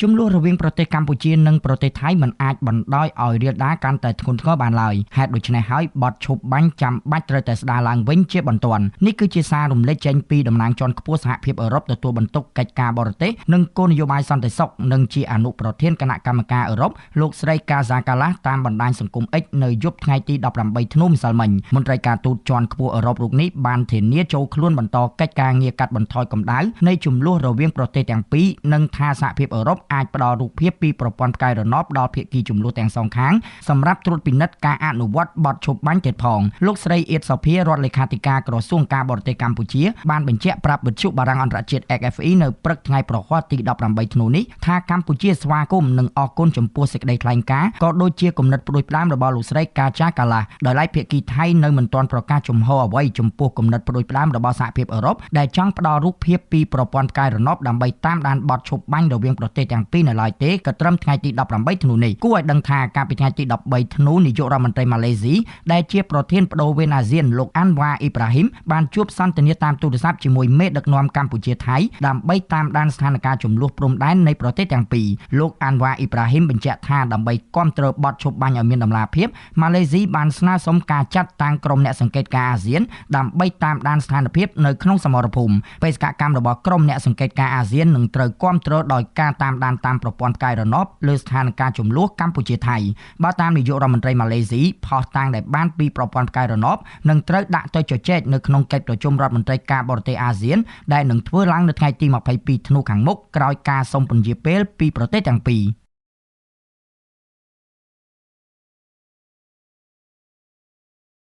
ជម្លោះរវាងប្រទេសកម្ពុជានិងប្រទេសថៃមិនអាចបណ្ដោយឲ្យរាលដាលកាន់តែធ្ងន់ធ្ងរបានឡើយហេតុដូច្នេះហើយបទឈប់បាញ់ចាំបាច់ត្រូវតែស្ដារឡើងវិញជាបន្ទាន់នេះគឺជាសាររំលេចចេញពីតំណាងជាន់ខ្ពស់សហភាពអឺរ៉ុបទទួលបន្ទុកកិច្ចការបរទេសនិងគោលនយោបាយសន្តិសុខនិងជាអនុប្រធានគណៈកម្មការអឺរ៉ុបលោកស្រីកាហ្សាកាឡាសតាមបណ្ដាញសង្គម X នៅយប់ថ្ងៃទី18ធ្នូម្សិលមិញមន្ត្រីការទូតជាន់ខ្ពស់អឺរ៉ុបរូបនេះបានធានាចូលខ្លួនបន្តកិច្ចការងារកាត់បន្ថយកម្ដៅនៃជម្លោះរវាងប្រទេសទាំងពីរនិងថាសហភាពអឺរ៉ុបអាចផ្ដល់រូបភាពពីប្រព័ន្ធផ្កាយរណបដល់ភាគីជម្លោះទាំងសងខាងសម្រាប់ត្រួតពិនិត្យការអនុវត្តបទឈប់បាញ់ទៀតផងលោកស្រីអៀតសុភារដ្ឋលេខាធិការក្រសួងការបរទេសកម្ពុជាបានបញ្ជាក់ប្រាប់វិទ្យុបារាំងអន្តរជាតិ XFE នៅព្រឹកថ្ងៃប្រហ័សទី18ធ្នូនេះថាកម្ពុជាស្វាគមន៍និងអរគុណចំពោះសេចក្តីថ្លែងការណ៍ក៏ដូចជាគំនិតផ្ដួចផ្ដើមរបស់លោកស្រីកាចាកាឡាដោយឡែកភាគីថៃនៅមិនទាន់ប្រកាសជំហរអ្វីចំពោះគំនិតផ្ដួចផ្ដើមរបស់សហភាពអឺរ៉ុបដែលចង់ផ្ដល់រូបភាពពីប្រព័ន្ធផ្កាយរណបដើម្បីតាមដានបទឈប់បាញ់រវាងប្រទេសទាំងពីរនៅឡើយទេក៏ត្រឹមថ្ងៃទី18ធ្នូនេះគួរឲ្យដឹងថាកាលពីថ្ងៃទី13ធ្នូនាយករដ្ឋមន្ត្រីម៉ាឡេស៊ីដែលជាប្រធានប្ដូរវេនអាស៊ានលោកអាន់វ៉ាអ៊ីប្រាហ៊ីមបានជួបសន្ទនាតាមទូរស័ព្ទជាមួយមេដឹកនាំកម្ពុជាថៃដើម្បីតាមដានស្ថានភាពចំនួនព្រំដែននៃប្រទេសទាំងពីរលោកអាន់វ៉ាអ៊ីប្រាហ៊ីមបញ្ជាក់ថាដើម្បីគាំទ្របទឈប់បាញ់ឲ្យមានតម្លាភាពម៉ាឡេស៊ីបានស្នើសុំការចាត់តាំងក្រុមអ្នកសង្កេតការណ៍អាស៊ានដើម្បីតាមដានស្ថានភាពនៅក្នុងសមរភូមិបេសកកម្មរបស់ក្រុមអ្នកសង្កេតការណ៍អាស៊ាននឹងត្រូវគាំទ្រដោយការតាមដានតាមប្រព័ន្ធផ្កាយរណបលើស្ថានភាពចំនួនកម្ពុជាថៃបើតាមនាយករដ្ឋមន្ត្រីម៉ាឡេស៊ីផុសតាងដែលបានពីប្រព័ន្ធផ្កាយរណបនឹងត្រូវដាក់ទៅជជែកនៅក្នុងកិច្ចប្រជុំរដ្ឋមន្ត្រីការបរទេសអាស៊ានដែលនឹងធ្វើឡើងនៅថ្ងៃទី22ធ្នូខាងមុខក្រោយការសុំពន្យាពេលពីប្រទេសទាំងពីរ។